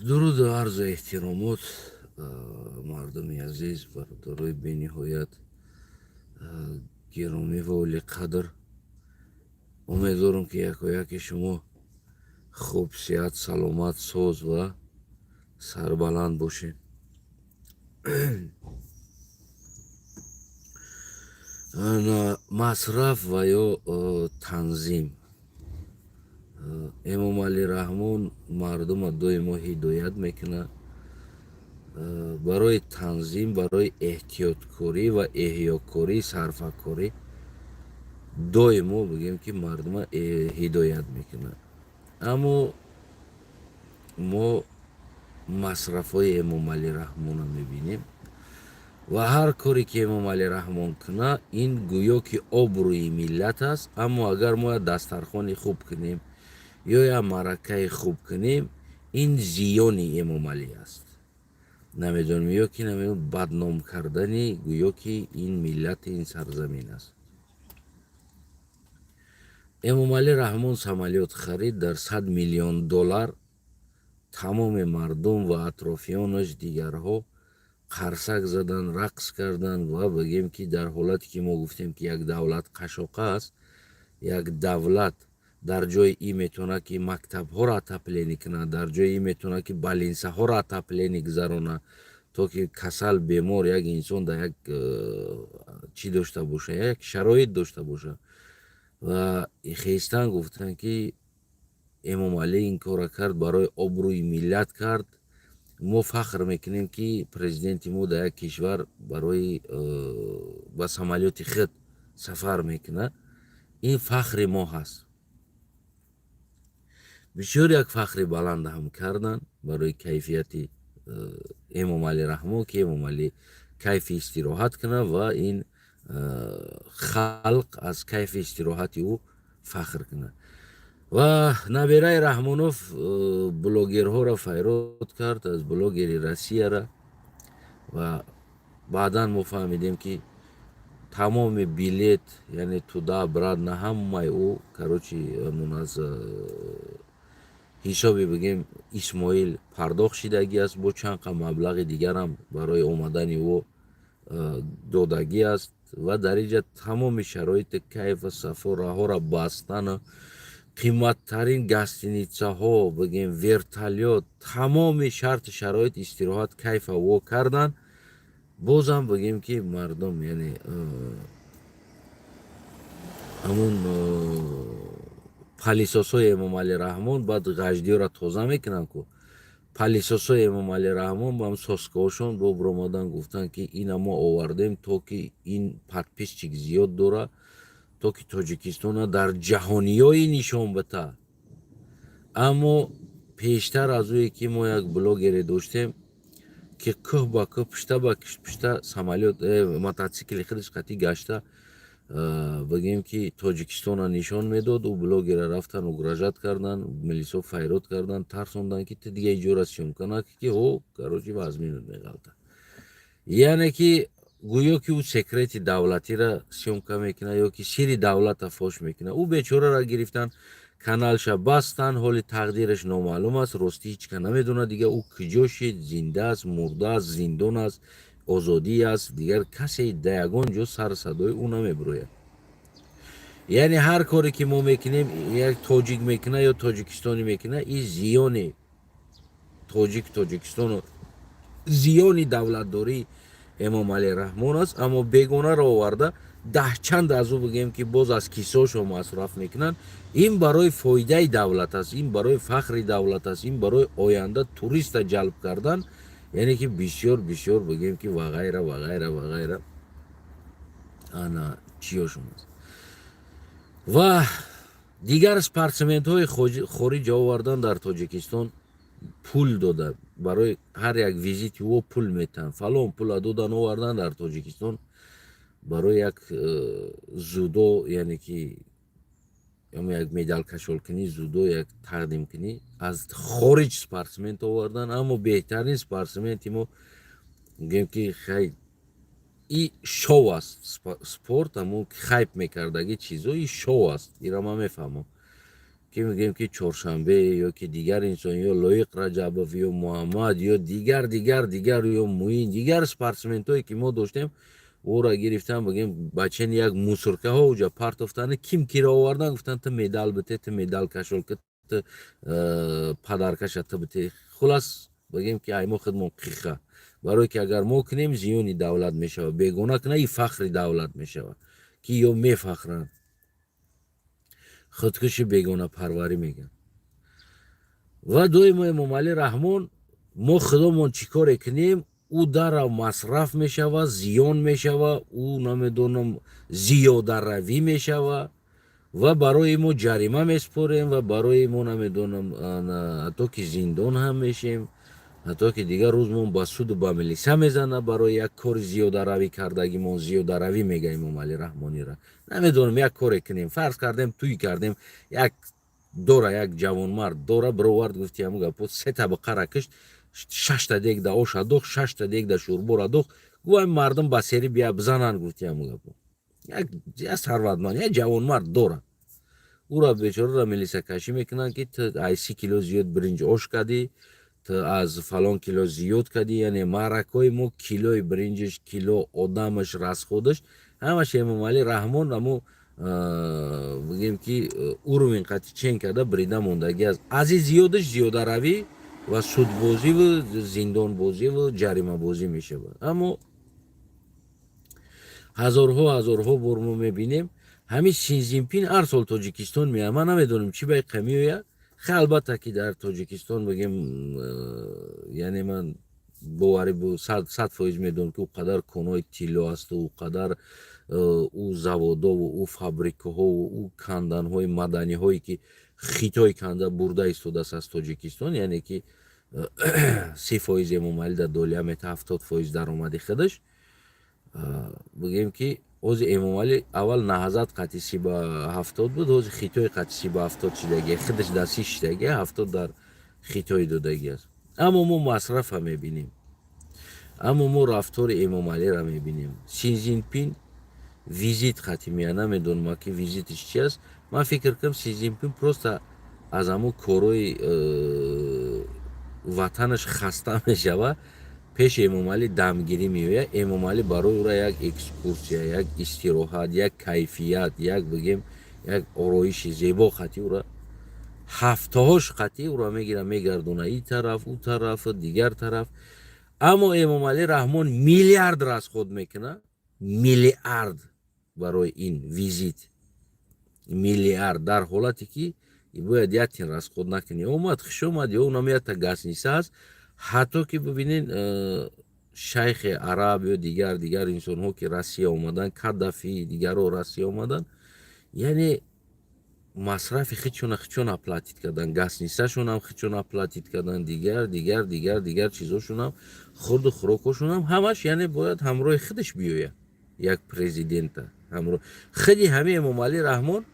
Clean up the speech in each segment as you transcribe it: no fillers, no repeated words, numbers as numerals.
Дуруду арзу эҳтиромот, мардуми азиз, бародарои бениҳоят гиромӣ ва олиқадр. Умедворам, ки якояки шумо хуб, сиҳат, саломат, соз ва сарбаланд бошед. Масраф ва ё танзим. Эмомалӣ Раҳмон мардума доимо ҳидоят мекунад барои танзим, барои эҳтиёткорӣ ва эҳёкорӣ, сарфакорӣ. Доимо, бигем, ки мардума ҳидоят мекунад, аммо мо масрафҳои Эмомалӣ Раҳмонро мебинем ва ҳар коре ки Эмомалӣ Раҳмон кунад, ин гӯё ки обрӯи миллат аст. Аммо агар мо як дастархони хуб кунем ё як маъракаи хуб кунем, ин зиёни Эмомалӣ аст. Намедонам, ё ки намедонам, бадном кардани гӯё ки ин миллати, ин сарзамин аст. Эмомалӣ Раҳмон самолёт харид дар 100 миллион доллар. Тамоми мардум ва атрофиёнаш, дигарҳо қарсак задан, рақс карданд ва, бигем, ки дар ҳолате ки мо гуфтем, ки як давлат қашоқа аст, як давлат дар ҷои ин метавонад, ки мактабҳоро отопление кунад, дар ҷои ин метавонад, ки больница ҳоро отопление гузаронад, то ки касал, бемор як инсон дар як чӣ дошта боша, як шароит дошта боша. Ва хестан гуфтанд, ки Эмомалӣ ин корро кард, барои обрӯи миллат кард. Мо фахр мекунем, ки президенти мо дар як кишвар барои ба самолёти худ сафар мекунад. Ин фахри мо ҳаст. Бисёр як фахри баланд ҳам карданд барои кайфияти Эмомалӣ Раҳмон, ки Эмомалӣ кайфи истироҳат кунад ва ин халқ аз кайфи истироҳати ӯ фахр кунад. Ва набераи Раҳмонов блогерҳоро файрод кард, аз блогери Россияра. Ва баъдан мо фаҳмидем, ки тамоми билет, яъне туда обратно, ҳамаи ӯ, короче, ҳамун аз ҳисоби, бигем, Исмоил пардохт шидагӣ аст. Бо чанд қа маблағи дигарам барои омадани ӯ додагӣ аст. Ва дар инҷа тамоми шароити кайфу сафо, раҳоро бастану қиматтарин гостиница ҳо, бигем, вертолёт, тамоми шарту шароит, истироҳат, кайфа во кардан. Бозам, бигем, ки мардум, яъне ҳамун пылесос ҳои Эмомалӣ Раҳмон баъд ғаждиёро тоза мекунанд ку, пылесос ҳои Эмомалӣ Раҳмон ба ҳам соска ҳошон бо биромадан гуфтанд, ки ина мо овардем, то ки ин подписчик зиёд дора, то ки Тоҷикистона дар ҷаҳониёи нишон бита. Аммо пештар аз ӯе ки мо як блогере доштем, ки кӯҳ ба кӯҳ, пушта ба пушта самолёт, мототсикли худаш қатӣ гашта, бигем, ки Тоҷикистона нишон медод, ӯ блогера рафтан угрожать кардан, милисо файрод кардан, тарсондан, ки ту дига иҷора съёмка накӣ, ки ҳо, короче, вазминут меғалта. Яъне ки гӯё ки ӯ секрети давлатиро съёмка мекунад ё ки сири давлата фош мекунад. Ӯ бечораро гирифтан, каналша бастан. Ҳоли тақдираш номаълум аст. Ростӣ, ҳеҷ ка намедонад дигар ӯ куҷо шид, зинда аст, мурда аст, зиндон аст, озодӣ аст. Дигар касе да ягон ҷо сару садои ӯ намебирояд. Яъне ҳар коре ки мо мекунем, як тоҷик мекунад ё тоҷикистонӣ мекунад, ин зиёни тоҷик, Тоҷикистону зиёни давлатдории Эмомалӣ Раҳмон аст. Аммо бегонаро оварда, даҳчанд аз ӯ, бигӯем, ки боз аз кисоашо масраф мекунанд. Ин барои фоидаи давлат аст, ин барои фахри давлат аст, ин барои оянда туриста ҷалб кардан, яъне ки бисёр бисёр, бигӯем, ки ва ғайра, ва ғайра, ва ғайра, ана чиёшон аст. Ва дигар спортсменҳои хориҷ овардан дар Тоҷикистон, пул дода, барои ҳар як визити ӯ пул метаҳанд, фалон пула додан, овардан дар Тоҷикистон барои як дзюдо, яъне ки як медалкашолкунӣ, дзюдо як тақдимкунӣ, аз хориҷ спортсмен овардан. Аммо беҳтарин спортсменти мо, гӯем, ки хай, и шоу аст, спорт, ҳамон хайп мекардагӣ чизо, и шоу аст. Ира ман мефаҳмам, ки Ки мегӯем, ки Чоршанбе ё ки дигар инсон, ё Лоиқ Раҷабов, ё Муҳаммад, ё дигар, дигар, дигар, ё Муин, дигар спортсментое, ки мо доштем, ӯро гирифтан, бигем, бачани як мусоркаҳо уҷа партофтани, ким киро овардан, гуфтан: «Ту медал бите, ту медал кашол ки, ту подаркаша ту бите». Хулас, бигем, ки ай мо худмон қиха, барое ки агар мо кунем, зиёни давлат мешавад, бегона куна, и фахри давлат мешавад, ки ё мефахранд. Худкуши бегонапарварӣ мегӯянд. Ва доимо Эмомалӣ Раҳмон, мо худомон чӣ коре кунем, ӯ дарав масраф мешава, зиён мешава, ӯ, намедонам, зиёдаравӣ мешава ва барои мо ҷарима месупорем ва барои мо, намедонам, ҳатто ки зиндон ҳам мешем, ҳатто ки дигар рӯзмон ба суду ба милиса мезана барои як кори зиёдаравӣ кардагимон. Зиёдаравӣ мега Эмомалӣ Раҳмонира. Намедонам, як коре кунем, фарз кардем, тӯй кардем, як дора, як ҷавонмард дора бировард, гуфти ҳамун гапо, се табақара кишт, шашта дег да оша дохт, шашта дег да шӯрбора дохт, гӯ мардум ба сери бия бизананд, гуфти ҳамун гапо. Як сарватманд, як ҷавонмард дора, ӯра, бечораро, милисакашӣ мекунанд, ки ту ай 30 кило зиёд биринҷ ош кардӣ, ту аз фалон кило зиёд кардӣ. Яъне маъракаҳои мо, килои биринҷиш, кило одамаш, расходаш, ҳамаш Эмомалӣ Раҳмон амо, бигем, ки уровень қати чен карда брида мондагӣ аст. Аз и зиёдаш зиёдаравӣ ва судбозиву зиндонбозиву ҷаримабозӣ мешавад. Аммо ҳазорҳо, ҳазорҳо бор мо мебинем, ҳамин Синзинпин ҳар сол Тоҷикистон меояд. Ман намедонам, чӣ байқа меояд. Хе, албатта, ки дар Тоҷикистон, бигем, яъне ман боварӣ 100% медонам, ки ӯ қадар конҳои тилло асту ӯ қадар ӯ заводову ӯ фабрикаҳову ӯ канданҳои маданиҳое, ки Хитой канда бурда истодааст аз Тоҷикистон, яъне ки 30% Эмомалӣ дар долия мета, 70% даромади худаш. Бигем, ки ҳози Эмомалӣ аввал наҳзат қати 30 ба 70 буд, ҳози Хитой қати 30 ба 70 шидагия, худаш дар 30 шидагия, 70 дар Хитой додагӣ аст. Аммо мо масрафа мебинем, аммо мо рафтори Эмомалиро мебинем. Синзинпин визит қати мея, намедонам, ки визитиш чи аст. Ман фикр кунам, Синзинпин просто аз ҳамун корҳои ватанаш хаста мешава, пеши Эмомалӣ дамгирӣ меояд. Эмомалӣ барои ӯра як экскурсия, як истироҳат, як кайфият, як, бигем, як ороиши зебо қати ӯра ҳафтаҳош қатъӣ ӯро мегира, мегардона ин тараф, ӯ тараф, дигар тараф. Аммо Эмомалӣ Раҳмон миллиард расход мекунад, миллиард барои ин визит, миллиард, дар ҳолате ки бояд як тин расход накунӣ. Омад, хуш омад, ё унам якта гостиница аст. Ҳатто ки бибинед, шайхи араб ё дигар, дигар инсонҳо, ки Россия омадан, Каддафи, дигарро Россия омадан, яъне масрафи худшона худшон оплатить кардан, гостиницашонам худшон оплатить кардан, дигар, дигар, дигар, дигар чизошонам, хурду хӯрокҳошонам, ҳамаш. Яъне бояд ҳамроҳи худаш биёяд як президента, ҳамроҳ худи ҳамин Эмомалӣ Раҳмон.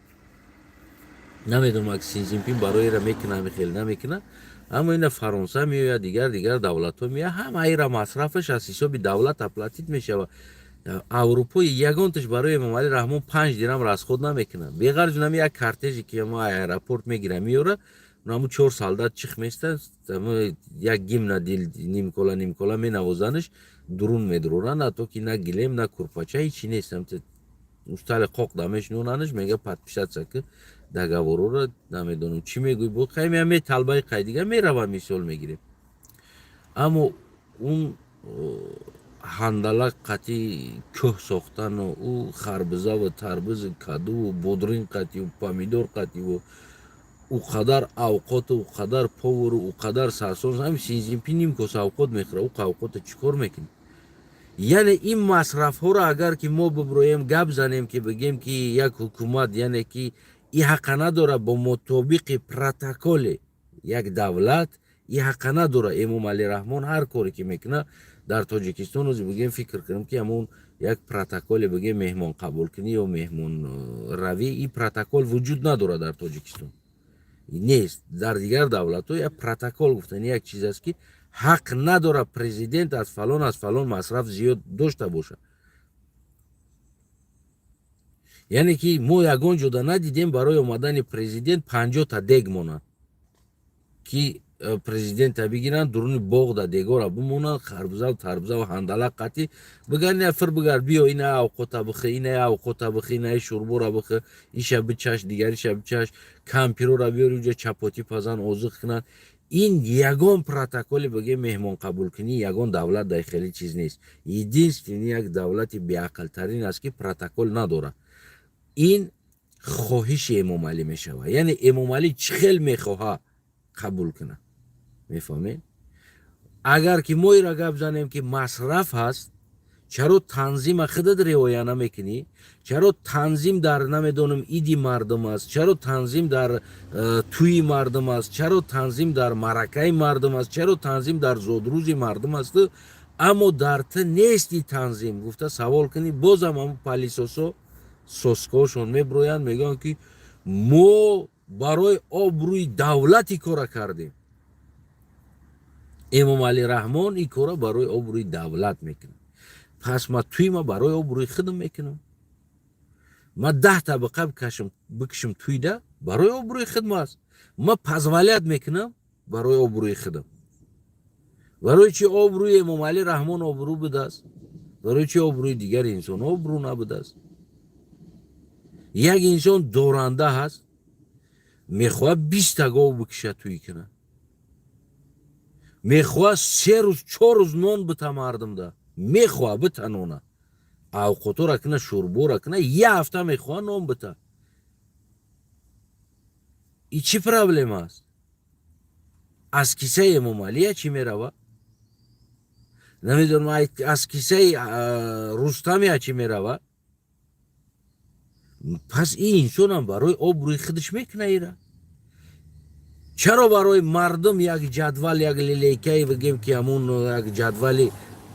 Намедонам, ак Синзинпин барои ира мекуна, ҳами хел намекуна, аммо ина Фаронса меояд, дигар, дигар давлатҳо меояд, ҳама ира масрафаш аз ҳисоби давлат оплатить мешавад. Аврупои ягонташ барои Эмомалӣ Раҳмон 5 дирам расход намекунад, беғарз нами як кортеже, ки мо аэропорт мегира, меёра, наму чор солдат чих места, як гимна дил нимкола нимкола менавозанаш, дурун медуроранд, ҳатто ки на гилем, на курпача, ҳичи нест. Устали қоқ да мешинонанаш, мега: «Подписаться ки договорора». Намедонам, чӣ мегӯй, бо қаймия металбаи қайдига мерава, мисол мегирем. Аммо он ҳандалак қатӣ кӯҳ сохтану ӯ харбизаву тарбизу кадуву бодрин қативу помидор қативу ӯ қадар авқоту ӯ қадар повару ӯ қадар сарсон, ҳами Синзинпин ним коса авқот мехӯра, ӯ авқота чӣ кор мекунӣ? Яъне ин масрафҳоро агар ки мо биброем, гап занем, ки бигем, ки як ҳукумат, яъне ки и ҳаққа надорад, бо мутобиқи протоколи як давлат и ҳаққа надорад. Эмомалӣ Раҳмон ҳар коре ки мекунад дар Тоҷикистон, ози бигем, фикр кунем, ки ҳамон як протоколе, бигем, меҳмон қабулкунӣ ё меҳмонравӣ, ин протокол вуҷуд надорад, дар Тоҷикистон нест. Дар дигар давлатҳо як протокол гуфтани як чиз аст, ки ҳақ надорад президент аз фалон, аз фалон масраф зиёд дошта бошад. Яъне ки мо ягон ҷода надидем, барои омадани президент 50-та дег монанд, ки президента бигиранд, дуруни боғда дегора бимонанд, харбузаву тарбузаву ҳандала қатӣ бигар, ина фир бигар, биё, ина авқота бихӯ, ина авқота бихӯ, ина шӯрбора бихӯ, иша бичаш, дигариша бичаш, кампирора биёри, уҷа чапотӣ пазан, озиқ кунанд. Ин ягон протоколи, бигем, меҳмонқабулкунӣ ягон давлат дар хеле чиз нест. Единственный як давлати беақлтарин аст, ки протокол надорад. Ин хоҳиши Эмомалӣ мешавад, яъне Эмомалӣ чӣ хел мехоҳа қабул кунад, мефаҳмед? Агар ки мо ира гап занем, ки масраф ҳаст, чаро танзима худат риоя намекунӣ? Чаро танзим дар, намедонам, иди мардум аст? Чаро танзим дар тӯи мардум аст? Чаро танзим дар маъракаи мардум аст? Чаро танзим дар зодрӯзи мардум аст, аммо дар ту нести танзим, гуфта савол кунӣ, бозам ҳамн пылесосо соскоошон меброянд, мегӯянд, ки мо барои обрӯи давлат ин кора кардем. Эмомалӣ Раҳмон ин кора барои обрӯи давлат мекунад. Пас ма тӯйма барои обрӯи худам мекунам. Ма 10 табақа бикашам тӯйда, барои обрӯи худм аст. Ма позволять мекунам барои обрӯи худам. Барои чи обрӯи Эмомалӣ Раҳмон обрӯ будааст? Барои чи обрӯи дигари инсон обрӯ набудааст? Як инсон доранда ҳаст, мехоҳад 20-та гов бикиша, тӯй кунад, мехоҳад 3 рӯз, 4 рӯз нон бита мардумда, мехоҳад бита нона, авқотора куна, шӯрбора куна, як ҳафта мехоҳад нон бита. И чӣ проблема аст? Аз кисаи Эмомалия чӣ мерава? Намедонам, аз кисаи Рустамия чӣ мерава? Пас ин инсонам барои обрӯи худаш мекуна ира. Чаро барои мардум як ҷадвал, як линейкае, бигем, ки ҳамун як ҷадвали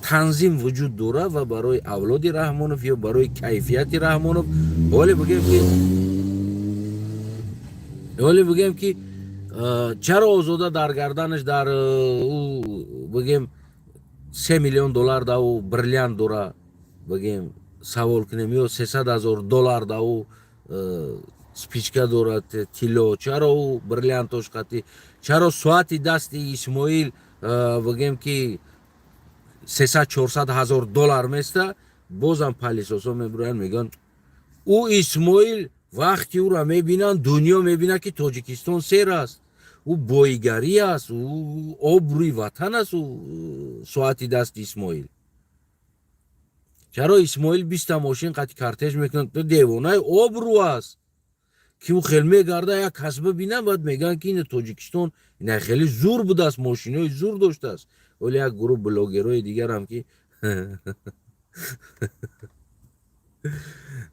танзим вуҷуд дорад ва барои авлоди Раҳмонов ё барои кайфияти Раҳмонов, ҳоле бигем, ки чаро Озода дар гарданаш, дар ӯ, бигем, 3 миллион доллар да ӯ бриллиант дора, бигем, савол кунем, ё 300 000 доллар да ӯ спичка дорад тилло, чаро ӯ бриллиантош қатӣ, чаро соати дасти Исмоил, бигем, ки 300-400 ҳазор доллар места? Бозам пылесосо мебироянд, мегӯянд, ӯ Исмоил вақти ӯро мебинанд, дунё мебинад, ки Тоҷикистон сер аст, ӯ боигарӣ аст, ӯ обрӯи ватан аст. Ӯ соати дасти Исмоил, чаро Исмоил 20-та мошин қати кортеж мекунад? Ту девонаи, обрӯ аст, ки ӯ хел мегарда, як кас бибина, баъд мегӯянд, ки ин Тоҷикистон ина хеле зур будааст, мошинои зур доштааст. Вале як гурӯҳ блогерҳои дигарам, ки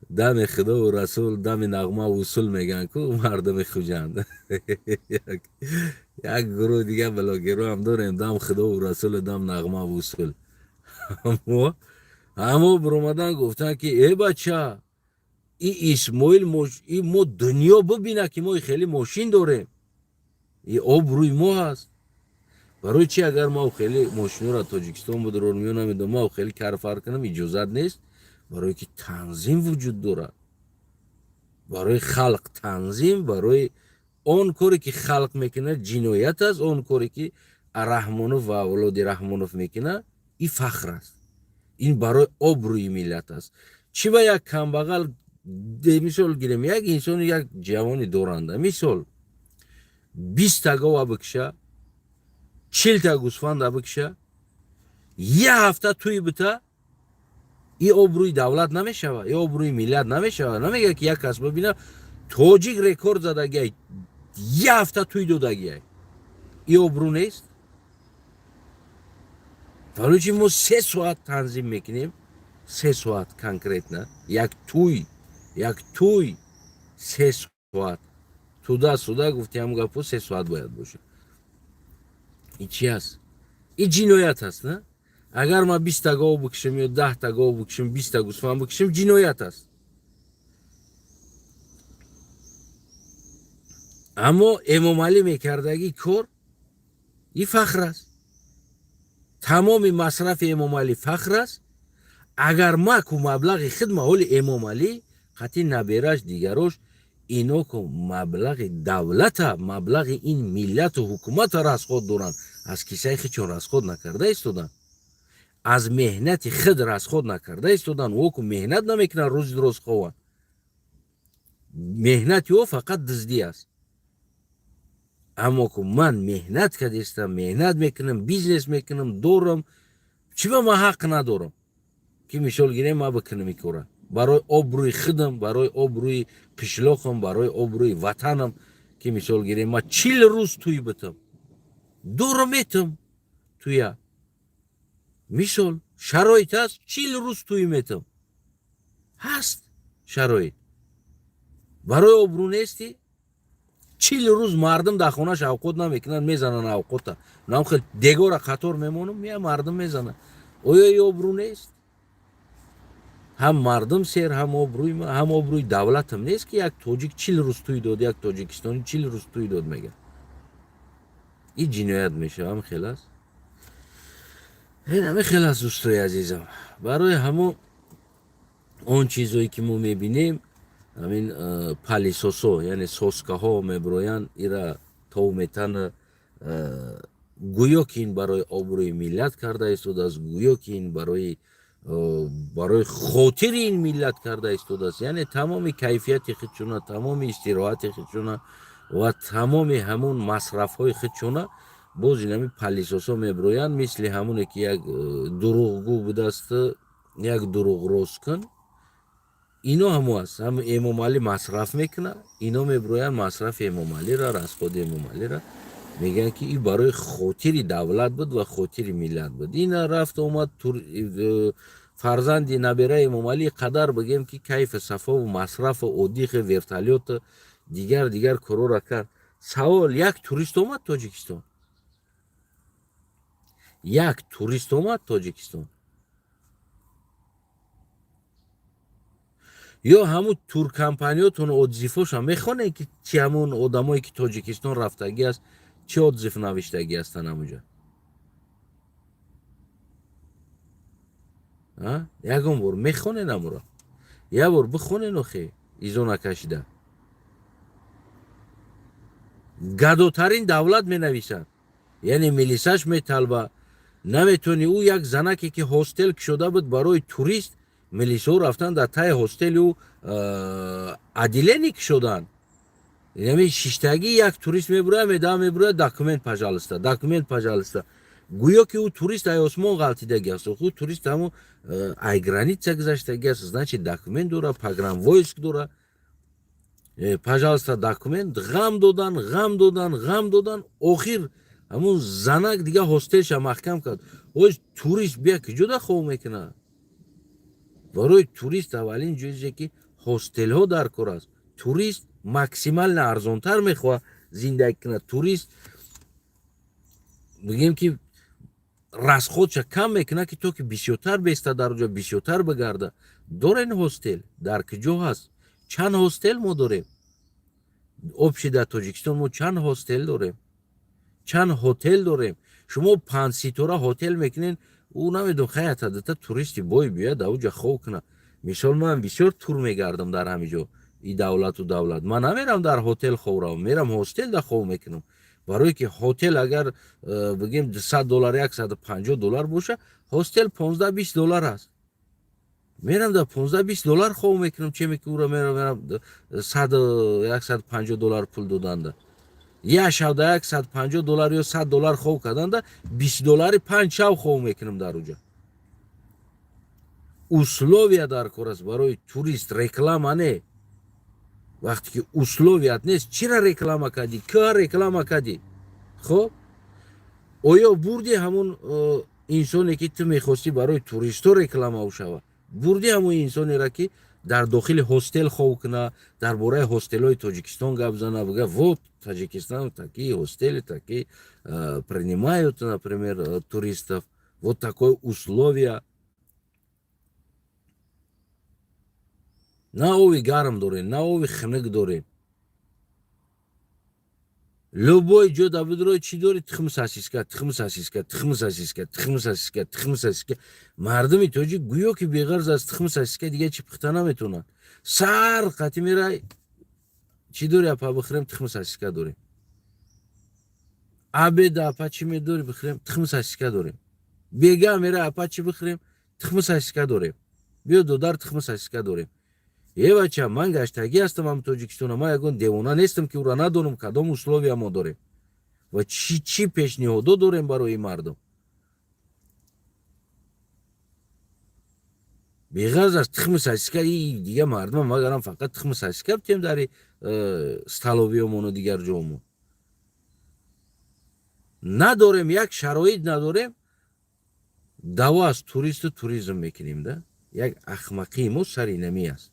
дами худову расул, дами нағмаву усул мегӯянд ку мардуми Хуҷанд, як гурӯҳ дигар блогерҳо ҳам дорем, дам худову расулу дам нағмаву усул. Ҳамо биромадан, гуфтанд, ки э бача, и Исмоил, и мо дунё бибина, ки мо хеле мошин дорем, и обрӯи мо ҳаст. Барои чи агар мо хеле мошинҳоро Тоҷикистон будорем ё намедонам, мо хеле карфар кунам, иҷозат нест? Барое ки танзим вуҷуд дорад барои халқ. Танзим барои он коре, ки халқ мекунад, ҷиноят аст. Он коре, ки Раҳмонов ва авлоди Раҳмонов мекунад, ин фахр аст, ин барои обрӯи миллат аст. Чӣ ба як камбағал, мисол гирем, як инсони, як ҷавони доранда, мисол, 20-та гова бикиша, 40-та гӯсфанда бикиша, як ҳафта тӯй бита, и обрӯи давлат намешава, и обрӯи миллат намешава? Намега, ки як кас бибина, тоҷик рекорд задагиай, як ҳафта тӯй додагиай, и обрӯ нест? Барои чи мо 3 соат танзим мекунем? 3 соат конкретно як тӯй, як тӯй 3 соат, туда-сюда, гуфти ҳам гапо, 3 соат бояд бошад. И чи аст? И ҷиноят аст, на? Агар ман 20-та гов бикушам ё 10-та гов бикушам, 20-та гӯсфанд бикушам, ҷиноят аст. Аммо Эмомалӣ мекардагӣ кор, и фахр аст. Тамоми масрафи Эмомалӣ фахр аст. Агар ма ку маблағи хидма, ҳоли Эмомалӣ Қати набераш, дигарош, ино ку маблағи давлата, маблағи ин миллату ҳукумата расход доранд, аз кисаи худшон расход накарда истоданд, аз меҳнати худ расход накарда истоданд. Ӯ ку меҳнат намекунанд, рӯзи роз хованд. Меҳнати ӯ фақат дуздӣ аст. Аммо ку ман меҳнат кардистам, меҳнат мекунам, бизнес мекунам, дорам. Чӣ ба ман ҳақ надорам, ки мисол гирем, ман бикунам ин кора барои обрӯи худам, барои обрӯи қишлоқам, барои обрӯи ватанам, ки мисол гирем, ман 40 рӯз тӯй битам, дорам, метам тӯя, мисол, шароит ҳаст, 40 рӯз тӯй метам, ҳаст шароит. Барои обрӯ нестӣ? 40 рӯз мардум дар хонааш авқот намекунанд, мезананд авқота, нам хел дегора қатор мемонам, мия мардум мезанад. Оё и обрӯ нест? Ҳам мардум сер, ҳам обрӯи ма, ҳам обрӯи давлатам нест, ки як тоҷик 40 рӯз тӯй дод, як тоҷикистони 40 рӯз тӯй дод, мега. Ин ҷиноят мешава. Ҳам хел аст, ҳами хел аст, дӯстои азизам. Барои ҳамо он чизое ки мо мебинем, ҳамин пылесос о, яъне соска ҳо мебироянд, ира тов метана, гӯё ки ин барои обрӯи миллат карда истодааст, гӯё ки ин барои хотири ин миллат карда истодааст. Яъне тамоми кайфияти худшуна, тамоми истироҳати худшуна ва тамоми ҳамун масрафҳои худшуна боз инами пылесос о мебироянд, мисли ҳамоне ки як дурӯғгӯ будааст, як дурӯғросткун. Ино ҳамо аст, ҳам Эмомалӣ масраф мекунад, ино мебироянд, масрафи Эмомалиро, расход и Эмомалиро мегӯянд, ки ин барои хотири давлат буд ва хотири миллат буд. Ина рафт омад, фарзанди набераи Эмомалӣ қадар, бигем, ки кайфу сафову масрафу отдых и вертолёт у дигар дигар корора кард. Савол: як турист омад Тоҷикистон? Як турист омад Тоҷикистон? Ё ҳамун туркомпаниётон отзыв ошам мехонем, ки чи ҳамун одамое ки Тоҷикистон рафтагӣ аст, чӣ отзыв навиштагӣ ҳастанд ҳамунҷа? Ягон бор мехонен амуро? Як бор бихонен охе, изо накашида. Гадотарин давлат менависанд, яъне милисаш металба, наметони. Ӯ як занаке ки ҳостел кушода буд барои турист, милисаҳо рафтан дар таи ҳостели ӯ отделение кушоданд. Яъне шиштагӣ, як турист мебурояд, медаа мебурояд: «Документ, пожалуйста, документ, пожалуйста». Гӯё ки ӯ турист ай осмон ғалтидаги аст. Ӯ турист ҳамо ай граница гузаштаги аст, значит, документ дора, погранвойск дора. «Пожалуйста, документ». Ғам додан, ғам додан, ғам додан. Охир ҳамун занак дига ҳостелша маҳкам кард. Оз турист бия куҷода хов мекунад? Барои турист аввалин ҷоизе ки ҳостелҳо дар кор аст. Турист максимально арзонтар мехоҳад зиндагӣ кунад. Турист, бигем, ки расход ша кам мекунад, ки то ки бисёртар беста дар оҷо, бисёртар бигарда. Дорен ҳостел? Дар куҷо ҳаст? Чанд ҳостел мо дорем общий дар Тоҷикистон? Мо чанд ҳостел дорем, чанд ҳотел дорем? Шумо панҷситора ҳотел мекунен, ӯ намедон хаята дата туристи бой биёяд, дар оҷа хов кунад. Мисол, ман бисёр тур мегардам дар ҳамин ҷо, и давлату давлат. Ман намерам дар ҳотел хов равам, мерам ҳостел да хов мекунам, барое ки ҳотел агар бигем 200 доллар, 150 доллар боша, ҳостел 15-20 доллар аст. Мерам дар 15-20 доллар хов мекунам, чеме ки ӯро мерам сад, 150 доллар пул доданда. Як шав да 150 доллар ё 100 доллар хов карданда, 20 доллари панҷ шав хов мекунам дар уҷа. Условия дар кор аст барои турист, реклама не. Вақте ки условия т нест, чира реклама кардӣ, ка реклама кардӣ? Хоб, оё бурди ҳамун инсоне ки ту мехостӣ барои туристҳо реклама шава? Бурди ҳамун инсонеро, ки дар дохили ҳостел хов куна, дар бораи ҳостелҳои Тоҷикистон гап зана, бига: «Вот Таджикистан, такие хостели, такие принимают, например, туристов, вот такое условия». На ови гарм дорем, на ови хунук дорем. Любой ҷо да бидрои, чӣ дори? Тухми сосиска, тухми сосиска, тухми сосиска, тухми сосиска, тухми сосиска. Мардуми тоҷик гӯё ки беғарз аз тухми сосиска дига чӣ пухта наметавонанд. Сар қати мерай, чӣ дори, апа, бихӯрем? Тухми сосиска дорем. Обеда, апа, чӣ медори бихӯрем? Тухми сосиска дорем. Бега мерай, апа, чӣ бихӯрем? Тухми сосиска дорем. Биё, додар, тухми сосиска дорем. Е, бача, ман гаштагӣ ҳастам ҳам Тоҷикистона, ман ягон девона нестам, ки ӯра надонам, кадом условия мо дорем ва чӣ чӣ пешниҳодо дорем барои мардум. Беғарз аз тухми сосиска дига мардума магарам фақат тухми сосиска битем дари столовый омону дигар ҷомон надорем, як шароит надорем. Даво аз туристу туризм мекунем да. Як ахмақии мо сари намӣ аст.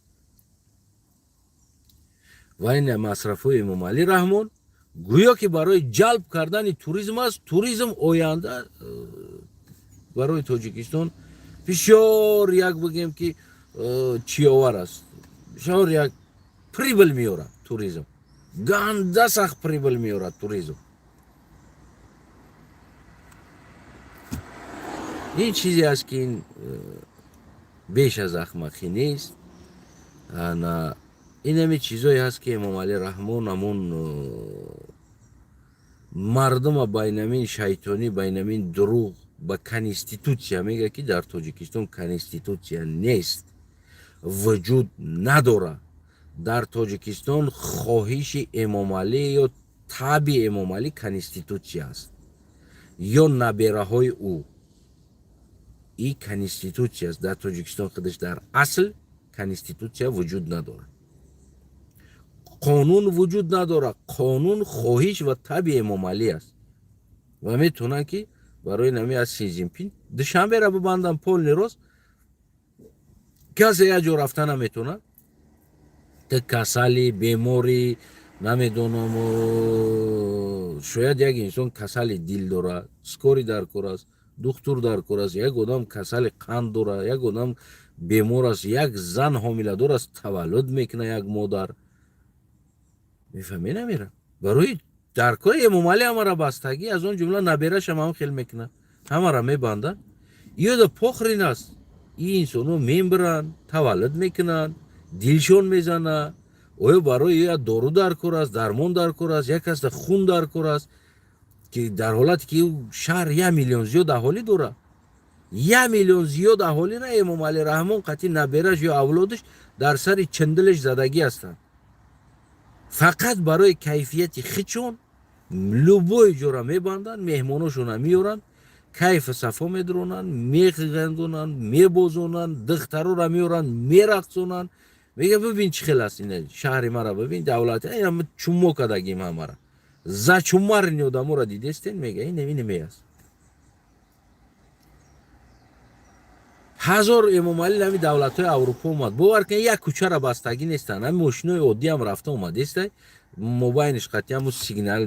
Ва ин масрафҳои Эмомалӣ Раҳмон гӯё ки барои ҷалб кардани туризм аст. Туризм оянда барои Тоҷикистон бисёр, як бигем ки, чиовар аст, бисёр як прибыль меорад туризм, ганда сахт прибыль меорад туризм. Ин чизе аст, ки ин беш аз ахмақӣ нест. Ана инами чизое ҳаст, ки Эмомалӣ Раҳмон ҳамон мардума байнамин шайтонӣ, байнамин дурӯғ ба конститутсия мегӯяд, ки дар Тоҷикистон конститутсия нест, вуҷуд надорад. Дар Тоҷикистон хоҳиши Эмомалӣ ё таби Эмомалӣ конститутсия аст ё набераҳои ӯ и конститутсия аст. Дар Тоҷикистон худаш дар асл конститутсия вуҷуд надорад, қонун вуҷуд надорад. Қонун хоҳиш ва таби Эмомалӣ аст ва метавонанд, ки барои нами аз Си Цзинпин Душанбера бибандам полный рост, касе як ҷо рафта наметавонад. Ту касали, беморӣ, намедонам, шояд як инсон касали дил дорад, скорый дар кор аст, духтур дар кор аст, як одам касали қанд дорад, як одам бемор аст, як зан ҳомиладор аст, таваллуд мекунад, як модар, мефаҳмӣ, намера барои дар кори Эмомалӣ ҳамара бастагӣ, аз он ҷумла наберашам ҳам хел мекунад, ҳамара мебандад. Иёда похрен аст. Ин инсонҳо мембиранд, таваллуд мекунанд, дилшон мезанад. Оё барои як дору дар кор аст, дармон дар кор аст, як касда хун дар кор аст, ки дар ҳолате ки шаҳр 1 миллион зиёд аҳолӣ дорад, 1 миллион зиёд аҳолира Эмомалӣ Раҳмон қатъи набераш ё авлодаш дар сари чандилаш задагӣ ҳастанд. Фақат барои кайфияти хичон любой ҷора мебанданд, меҳмоношона меоранд, кайфу сафо медуронанд, механдонанд, мебозонанд, духтарора меоранд, мерақсонанд. Мега: «Бибин, чӣ хел аст ина шаҳри мара, бибин, давлати чуммо кардагим, ҳамара зачумарни одаморо дидестен?» Мега: «Ин ин аст». Ҳазор Эмомалӣ ҳами давлатҳои Аврупо омад, бовар кун, як кӯчара бастагӣ нестанд. Ҳами мошинои оддиам рафта омадеста, мобайниш қатъиаму сигнал,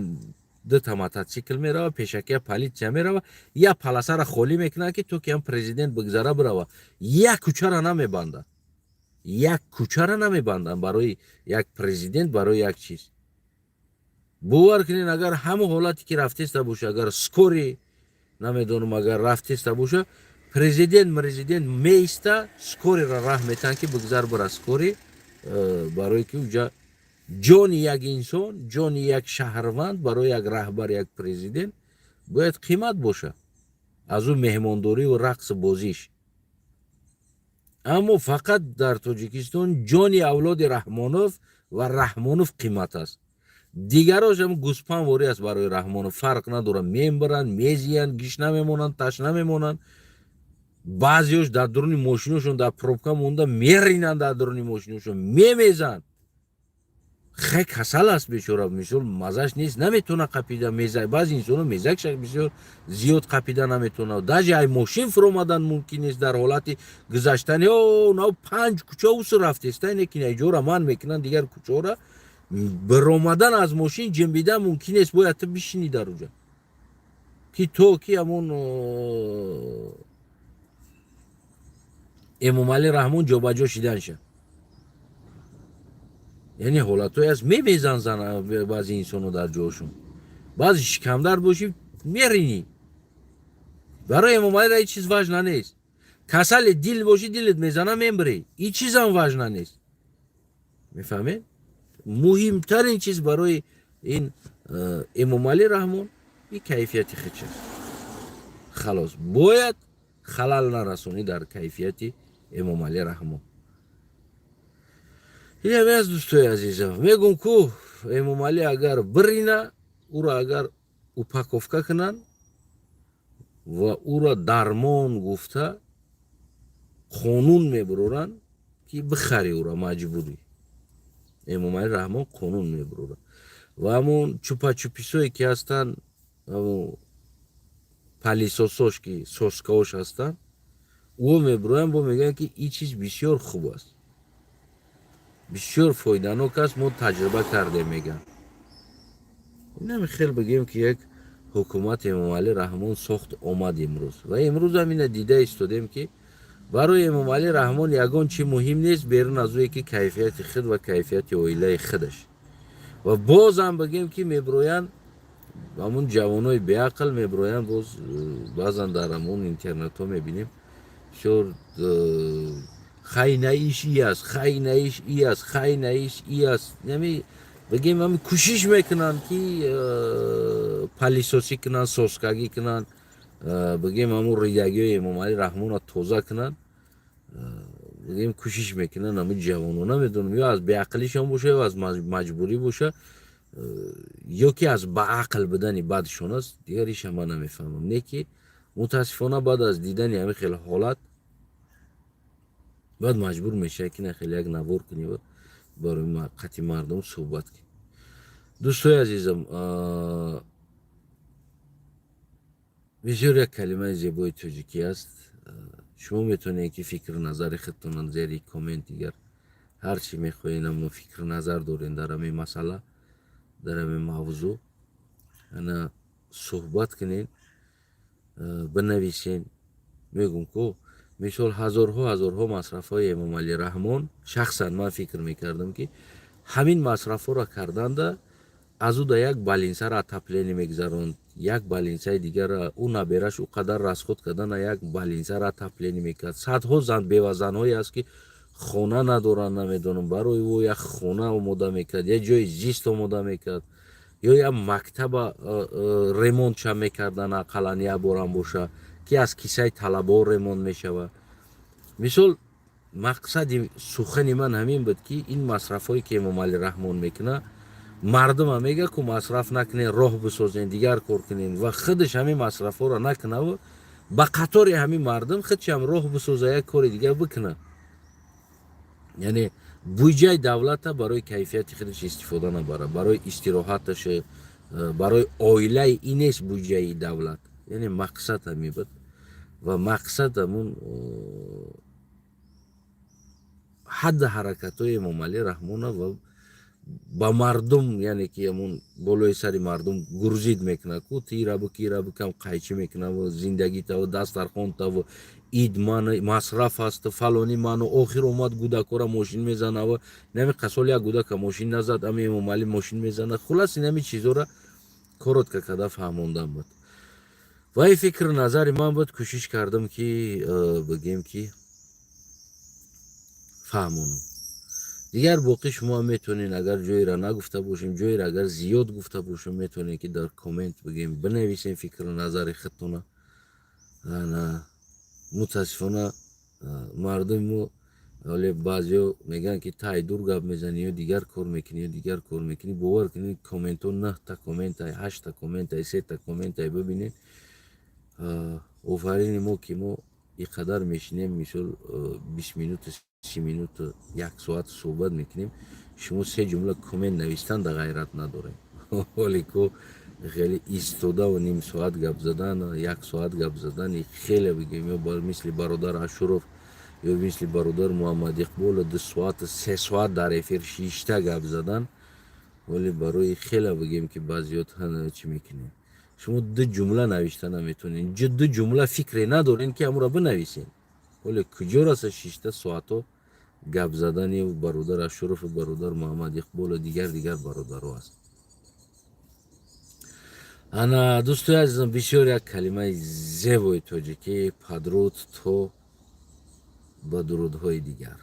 дута мототсикл мерава, пешакия полиция мерава, як полоса ра холӣ мекунад, ки то ки ҳам президент бигзара, бирава. Як кӯчара намебандад, як кӯчара намебанданд барои як президент, барои як чиз. Бовар кунед, агар ҳамон ҳолате ки рафтеста боша, агар скорый, намедонам, агар рафтеста боша, президент президент меиста, скорый ра раҳ метаҳанд, ки бигзар, бира скорый, барое ки уҷа ҷони як инсон, ҷони як шаҳрванд барои як раҳбар, як президент бояд қимат боша аз ӯ меҳмондориву рақсу бозиш. Аммо фақат дар Тоҷикистон ҷони авлоди Раҳмонов ва Раҳмонов қимат аст, дигарош ҳам гӯспанворӣ аст. Барои Раҳмонов фарқ надорад, мембаранд, мезиянд, гишна мемонанд, ташна мемонанд. Баъзеош дар дуруни мошиношон дар пробка монда меринанд, дар дуруни мошиношон мемезанд. Хай, касал аст бечора, мисол, мазаш нест, наметавона қапида меза. Баъзе инсонҳо мезакша бисёр зиёд қапида наметавонад, даже ай мошин фуромадан мумкин нест. Дар ҳолати гузаштани о на панҷ кӯча усу рафтеста, ине ки ҷора ман мекунанд, дигар кӯчаора биромадан, аз мошин ҷимбидан мумкин нест, бояд ту бишинӣ дар уҷа, ки то ки ҳамон Эмомалӣ Раҳмон ҷобаҷо шидан шад. Яъне ҳолатҳое аст, мемезан зан баъзе инсонҳо дар ҷоашон, баъзе шикамдард бошӣ, меринӣ. Барои Эмомалиро ҳеҷ чиз важно нест. Касали дил бошӣ, дилат мезана, мембирӣ, ҳеҷ чизам важно нест. Мефаҳмед, муҳимтарин чиз барои ин Эмомалӣ Раҳмон ин кайфияти худш аст. Халос, бояд халал нарасонӣ дар кайфияти Эмомалӣ Раҳмон. Ин ҳаме аст, дӯстои азизам. Мегум ку, Эмомалӣ агар бирина, ӯро агар упаковка кунанд ва ӯро дармон гуфта қонун мебуроранд, ки бихари ӯро маҷбурӣ, Эмомалӣ Раҳмон қонун мебурорад ва ҳамун чупачуписое ки ҳастанд, ҳамун пылесосош, ки соскаош ҳастанд, ӯ мебуроянд, бо мегӯянд, ки ин чиз бисёр хуб аст, бисёр фоиданок аст, мо таҷриба кардем, мегӯянд. Инами хел бигӯем, ки як ҳукумати Эмомалӣ Раҳмон сохт омад имрӯз ва имрӯзам ина дида истодем, ки барои Эмомалӣ Раҳмон ягон чи муҳим нест берун аз ӯе, ки кайфияти худ ва кайфияти оилаи худаш. Ва бозам бигӯем, ки мебироянд ҳамун ҷавонои беақл мебироянд боз, баъзан дар ҳамун интернетҳо мебинем, бисёр хайнаиш и аст, хайнаиш и аст, хайнаиш и аст. Ями бигем, ҳами кӯшиш мекунанд, ки пылесосӣ кунанд, соскагӣ кунанд, бигем, ҳамун ридагиҳои Эмомалӣ Раҳмонро тоза кунанд. Бигем, кӯшиш мекунанд ҳамун ҷавоно, намедонам, ё аз беақлишон боша, ё аз маҷбурӣ боша, ё ки аз баақл будани бадшон аст, дигар иша ман намефаҳмам. Не ки мутаассифона, баъд аз дидани ҳамин хел ҳолат баъд маҷбур мешавад, ки на хеле як навор кунӣ ва барои қати мардум суҳбат кунӣ. Дӯстои азизам, бисёр як калимаи зебои тоҷикӣ аст. Шумо метавонед, ки фикру назари худтонро зери коммент, дигар ҳар чӣ мехоҳед, амо фикру назар дорем дар ҳамин масъала, дар ҳамин мавзӯъ, ана суҳбат кунед, бинависен. Мегум ку, мисол, ҳазорҳо ҳазорҳо масрафҳои Эмомалӣ Раҳмон, шахсан ман фикр мекардам, ки ҳамин масрафҳоро карданда аз ӯ да як больницаро отопление мегузаронд, як больницаи дигара ӯ набераш ӯ қадар расход кардана, як больницаро отопление мекард. Садҳо зан бевазанҳое аст, ки хона надоранд, намедонам, барои ӯ як хона омода мекард, як ҷои зист омода мекард ё як мактаба ремонтша мекардан, ақаллан як борам боша, ки аз кисаи талабаҳо ремонт мешавад. Мисол, мақсади сухани ман ҳамин буд, ки ин масрафҳое, ки Эмомалӣ Раҳмон мекунад, мардума мега ку масраф накунен, роҳ бисозен, дигар кор кунен, ва худаш ҳамин масрафҳоро накунаву ба қатори ҳамин мардум худшам роҳ бисоза, як кори дигар бикуна, яъне буҷаи давлата барои кайфияти худаш истифода набара, барои истироҳаташ, барои оилаи ин нест буҷаи давлат. Яъне мақсад ҳамин буд ва мақсад ҳамун ҳадди ҳаракатҳои Эмомалӣ Раҳмона ва ба мардум, яъне ки ҳамун болои сари мардум гурзид мекунад ку, тирабу кирабу кам қайчӣ мекунад, зиндагитаву дастархонтаву ид ман масраф аст, фалони ману охир омад, гудакора мошин мезанава, инами қасол як гудака мошин назад, ами Эмомалӣ мошин мезанад. Хулас, инами чизора коротко када фаҳмондан буд ва ин фикру назари ман буд. Кӯшиш кардам, ки бигем, ки фаҳмонам. Дигар боқӣ шумо метавонед, агар ҷоеро нагуфта бошем, ҷоеро агар зиёд гуфта бошем, метавонед, ки дар коммент бигем, бинависем фикру назари худтона. Мутаассифона, мардуми мо ҳоле баъзеҳо мегӯянд, ки тай дур гап мезанӣ ё дигар кор мекунӣ, ё дигар кор мекунӣ. Бовар кунед, комментҳо наҳта комментай, ҳашта комментай, сета комментай бибинед. Офарини мо, ки мо ин қадар мешинем, мисол, 20 минуту, 30 минуту, як соат суҳбат мекунем, шумо се ҷумла коммент навистан да ғайрат надорем. Ҳоле ку хеле истодаву ним соат гап задан, як соат гап задан, хеле бигем, ё мисли бародар Ашуров, ё мисли бародар Муҳаммад Иқболу 2 соату 3 соат дар эфир шишта гап задан. Вале барои хеле бигем, ки баъзиёт чӣ мекунем, шумо ду ҷумла навишта наметонед, ду ҷумла фикре надорен, ки ҳамуро бинависем. Ҳоле куҷо раса шишта соатҳо гап задани бародар Ашурову бародар Муҳаммад Иқболу дигар бародаро аст. Ана, дӯстои азизам, бисёр як калимаи зебои тоҷикӣ. Падруд, то ба дурудҳои дигар.